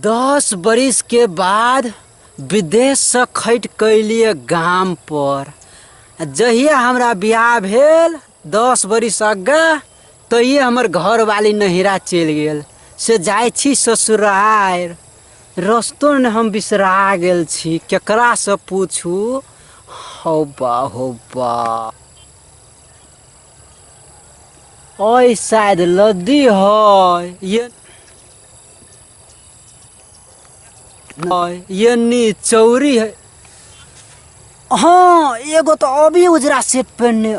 10 बरिस के बाद विदेशसँ खटि कऽ एलियै गामपर आ जहिया हमरा बियाह भेल 10 बरिस आगाँ तहिये हमर घरवाली नहिरा चलि गेल से जाइ छी ससुरारि रस्तो ने हम बिसरा गेल छी केकरासँ पूछू हौ बा हौ बा ओइ शायद लद्दी है ये ये नी चौरी है। हाँ एगो तो अभी उजरा सेट पहनने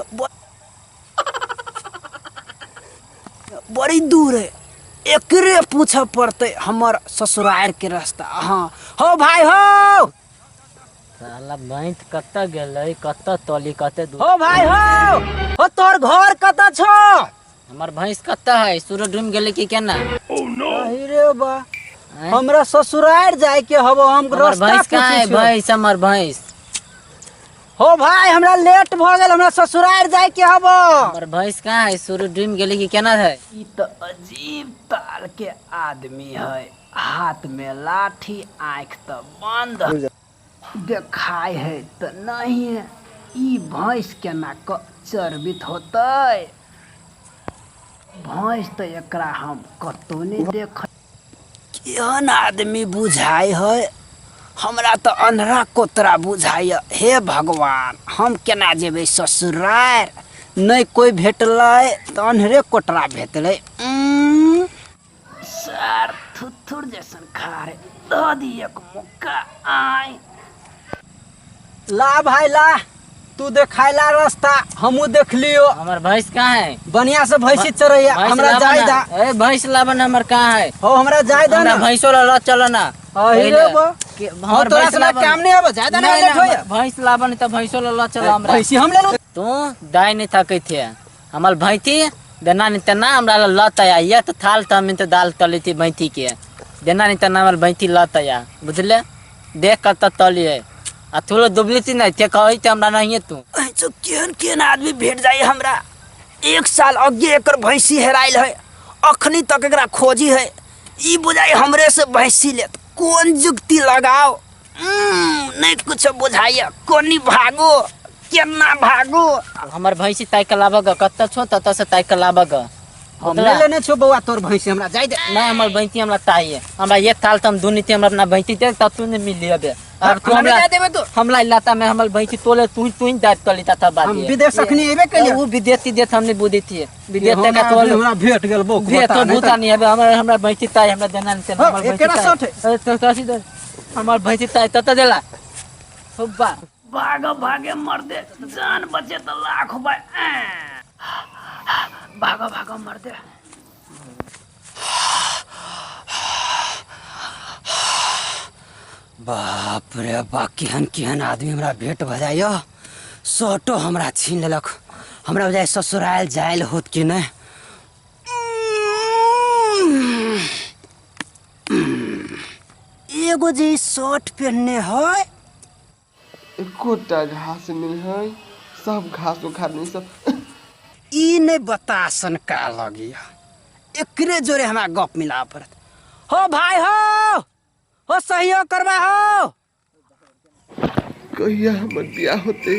बड़ी दूर है, एकरे पूछे पड़ते हमर ससुरार के रास्ता। हाँ हो भाई हो, साला भैंस कतऽ गेलै, कतऽ तली, कतऽ दूर। हो भाई हो, हो तोर घर कतऽ छौ? हमर भैंस कतऽ है? सूरज डूबि गेलै कि केना? अही रे बा, आँय? हमरा ससुरार जाय के हबो, हम हमर रास्ता भैंस कहाँ है? पूछै छियौ। भैंस, हमर भैंस। हो भाई हमरा लेट भ गेल, हमरा ससुरार जाय के हबो। हमर भैंस कहाँ है? सूरज डूबि गेलै कि केना है? ई तऽ अजीब ताल के आदमी है, हाथ में लाठी, आँख तऽ बंद है, देखाय है तऽ नहीं है। ई भैंस केना क चरबित होतै? भैंस तऽ एकरा हम कतौ नहि देख। केहन आदमी बुझाइ है हमरा तऽ अन्हरा कोतरा बुझाइए। हे भगवान, हम केना जेबै ससुरार? नहि कोइ भेटलै तऽ अन्हरे कोटरा भेटलै। सर थुथुर जैसन खारे दऽ दी एक मुक्का। आय ला भाई ला, तू देखाइला रास्ता हमहू देख लियो। हमर भैंस कहाँ है? बढ़िया से भैंसी चरैया। भैंस हमरा लाबऽ जाय ना। दा। ए भैंस लाबऽ ना, हमर कहाँ है? हो हमरा जाय दा हमरा ना। भैंसो ला चलो ना। अही रे बा। हमर हो तोरा भैंस से लाबऽ काम ना। नहीं होबो, जाय दा ना, नहीं, लेट ना, होइया। हमर भैंस लाबऽ नहीं तऽ भैंसो ला चलो हमरा। भैंसी हम ले लू। तू दाय नहीं थकै थे, हमर भैंसी देना नहीं तना हमरा ला लत आया। ये तो थाल त हम तो दाल तली थी भैंसी के, देना नहीं तना हमर भैंसी लत आया, बुझले? देख कर त तलिए आ तू लोग दुबली थी नहीं थे कहै थे हमरा नहीं तू। ऐसो केहन केहन आदमी भेट जाए हमरा। 1 साल अगे एकर भैंसी हेराइल है, अखनी तक एकरा खोजी है। ई बुझाई हमरे से भैंसी लेत। कोन जुक्ति लगाओ? नहीं कुछ बुझाइए। कोनी भागो केना भागो? हमर भैंसी ताकि के लाबऽ ग, कतऽ छौ ततऽ से ताकि के लाबऽ ग। हम नहीं लेने छौ बौआ तोर भैंसी, हमरा जाय दे। नहीं हमर भैंसी हमरा ताहिए, हमरा एक थाल त हम दुनी थे, हमरा अपना भैंसी दे तब तू नहीं मिली अबे। और तू हमरा हमरा जाय देबे तू? हमरा इलाका में हमर भैंसी तोले तू तू ही दाँत तली ता बात। हम विदेश अखनी एबे केलिए। उ विदेशी देत हमने बुद्धि थी विदेश हमरा तक तोल हमरा भेट गेल बौक भेट बता, तो नहीं भूता नहीं है हमरा, हमरा भैंसी ताई हमरा देना नहीं हाँ, हमर भैंसी एकरा ताई। सठ है। अरे तो कथी दे हमर भैंसी ताई तत देला हुब्बा। भागो भागे मर दे, जान बचे तो लाख भाई। भागो भागो मर दे। बाप रे बा, केहन केहन आदमी हमरा भेंट भऽ जाइए। शर्टो हमरा छीन लेलक। हमरा बुझाइ ससुराल जायल होत कि नहि। एगो जे ई शर्ट पेहनने है, एकोटा घास नहीं है, सब घास उखाड़ने सब। ई नहीं बतासन का लगिया, एकरे जोरे हमरा गप मिला पड़त। हो भाई हो, हो सहयोग करबा हो। कहिया हमर बियाह होते?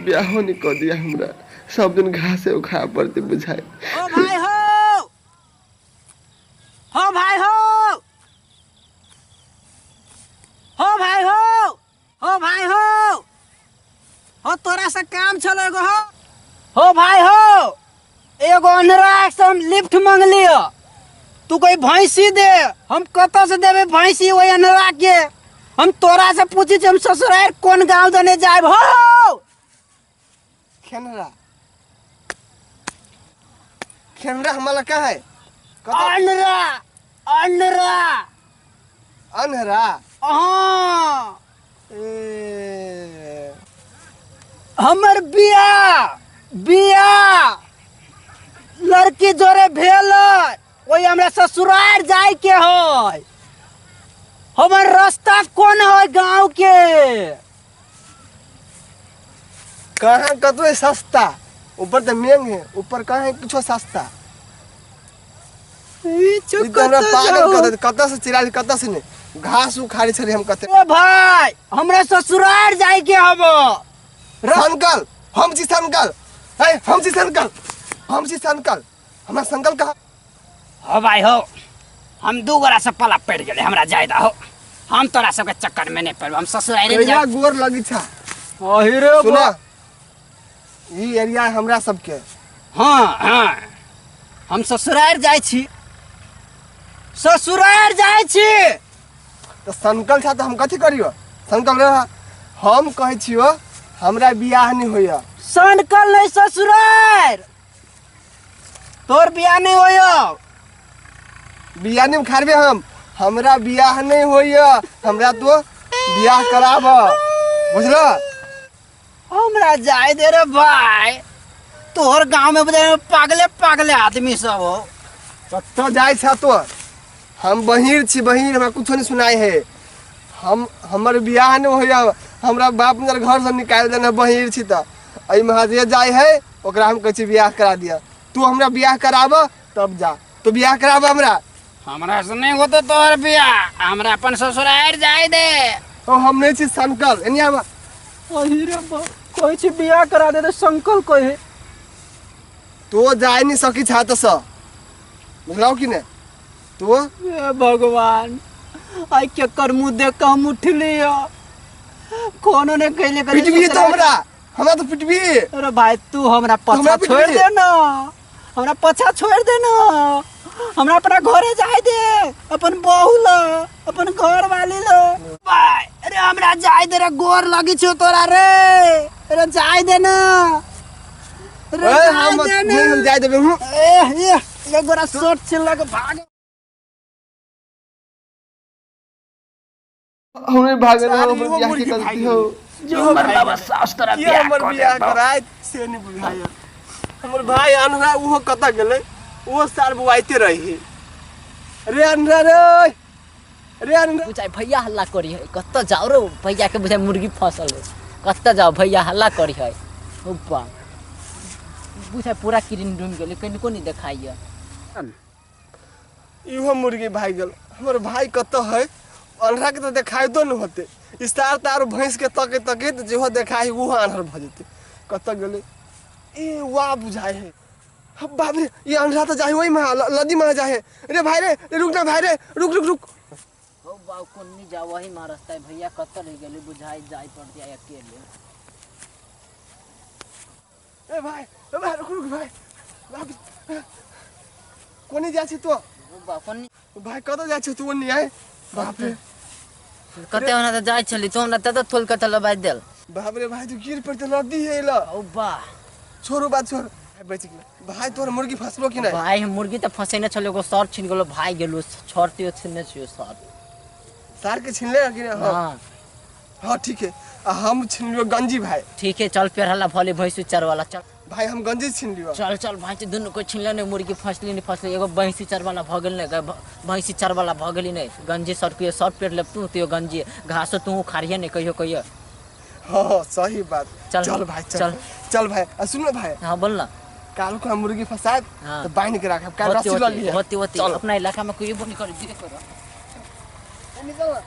बियाहो नहीं कर दिया हमरा, सब दिन घासे उखाड़ पड़ते बुझाए। हो भाई हो, हो भाई हो, हो भाई हो, हो भाई हो, हो तोरा से काम छल एगो। हो हो भाई हो, एगो अन्हरा से हम लिफ्ट मंगलियो, तू कोई भैंसी दे, हम कतऽ से देबै भैंसी ओहि अन्हरा के? हम तोरा से पूछी छी हम ससुरार कोन गांव दने जायब? हो खेनरा खेनरा हमारा का है? अन्हरा अन्हरा अन्हरा। हाँ। ए हमर बियाह बियाह लड़की जोरे भेल, ओहि हमरा ससुरार जाय के है। हमर रास्ता कोन है गांव के? कहाँ कतो है सस्ता, ऊपर तो महंग है, ऊपर कहाँ है कुछ सस्ता? ई ई तो हमरा कतऽ पागल जाउ? कर देत, कतऽ से चिल्ला, कतऽ से नहीं। घास उखाड़े छली हम कते। ए भाई हमरा ससुराल जाय के हबो। संकल हम छी संकल, है हम छी संकल, हम छी संकल, हमरा संकल कहा। हो भाई हो, हम दू गोरा से पला पड़ गेले, हमरा जाय दा हो, हम तोरा सबके चक्कर में नहीं पड़ब, हम ससुराल एरिया जाय। गोर लगी छा। अहिरे सुना ई एरिया हमरा सबके। हाँ हाँ हम ससुराल जाय छी, ससुराल जाय छी। तो संकल छा तो हम कथी करियो? संकल रह, हम कहै छियो हमरा बियाह नहीं होइया। संकल नहीं ससुराल, तोर बियाह नहीं होइया। बियाह नहीं उखाड़बे हम, हमरा बियाह नहीं होइया, हमरा तो बियाह कराब, बुझल? हमरा जाय दे रे भाई, तोहर गांव में बुझाय पागले पागले आदमी सब हो। कतऽ जाइ छा तो? हम बहिर छी बहिर, हमरा कुछो नहीं सुनाई है। हम हमर बियाह नहीं होइया, हमरा बाप मेरे घर से निकालि देने, बहिर छी तऽ एहिमे जे जाइ है ओकरा हम कहै छी बियाह करा दिअ। तू हमरा बियाह कराब तब जा, तू बियाह कराब हमरा। हमरा से नहीं होतो तोहर बियाह, हमरा अपन ससुराल जाय दे। ओ हम नहीं छी संकल, एनी आब। अही रे बाप, कहै छी बियाह करा दे तऽ संकल कहे। तो जाय नहीं सकी छा तऽ स, बुझलौ कि नहीं? तो हे भगवान, आई केकर मुंह देख के हम उठली हो, कोनो ने कहले कहे पिटबी तो हमरा, हमरा तो पिटबी। अरे भाई तू हमरा पछा हमरा छोड़ पिटबी। दे ना, हमरा पछा छोड़ दे ना, हमरा अपना घरे जाय दे, अपन बहू ल, अपन घर वाली ल। भाई अरे हमरा जाय दे रे, गोर लगी छो तोरा रे, अरे जाय दे ना, अरे ए, जाय हम दे ना। नहीं हम जाय देबे हूं। ए, ए, एक गोरा शर्ट छिलक भाग। हमरे भागल सारी हमर वो बियाह के मुर्गी गलती भागि हो। जो हमर बाबा सास तोरा के बियाह हमर कऽ बियाह देतौ। कराय से नहीं बुझाय। हमर भाई अनहरा उहो कतऽ गेलै? उहो सार बुआइते रही। रे अनहरा रे, रे अनहरा। बुझाइ भैया हल्ला करी है, कतऽ जाओ रे भैया के बुझाइ मुर्गी फसल है, कतऽ जाओ भैया हल्ला करी है। ऊपर बुझाइ पूरा किरिन डूबि गेलै, कनिको नहीं देखाइए। इहो मुर्गी भागि गेल। हमर भाई कतऽ है? अन्हरा के तऽ देखाइतो नहि होतै। ई सार तार भैंस के तके तके तऽ जेहो देखाइ उहो अन्हर भऽ जेतै। कतऽ गेलै? ए वाह बुझाइ है। बाप रे, ई अन्हरा तऽ जाइ ओहिमे नदी में जाइ है। रे भाई रे, रे रुक ना भाई रे, रुक रुक रुक। हो बाबू कोन्नी जाओ वही मां रास्ता है, भैया कतऽ रहि गेलै? बुझाइ जाय पड़तै आइ अकेले। ए भाई, ए भाई रुक रुक भाई, बाप रे। कोनी जाइ छी तो? हो बाबू कोन्नी भाई कतऽ जाइ छी तू? ओन्नी आइ। बाप रे कते ओना तऽ जाइ छली, तू हमरा तत थोल कतऽ लबाइ देल। बाप रे भाई, तू गिर पड़ते नदी है ल। ओ बा छोड़ू बात छोड़, भाई बचि गेल। भाई तोहर मुर्गी फसलो कि नहीं? भाई हम मुर्गी तऽ फंसेने छलै, एगो सर छीन गेलो, भाई गेलो छड़ तियो छीनने छियो सर। सार के छिनले कि नहीं? हाँ हाँ हाँ ठीक है। आ हम छिनलियो गंजी भाई। ठीक है चल पेड़ हल्ला भले भैंसू चरवाला चल। भाई हम गंजी छिन लियो। चल चल भाई दुनू को छिनले नहीं, मुर्गी फसली नहीं फसली, एगो भैंसी चरवाला भ गेल नहीं, भैंसी चरवाला भ गेली नहीं, गंजी सर के सर पेड़ लेब तू त्यो गंजी घासो तू उखाड़िए नहीं कहियो कहियो। हाँ सही बात। चल, चल भाई चल चल। चल भाई। आ सुन ना भाई, हाँ बोल ना। काल को हम मुर्गी फसाए हाँ। तो बांध के राखब, काल होती रस्सी ल होती लिहे। होती होती चल। अपना इलाका में कोई नहीं कर दिए करो। निकल।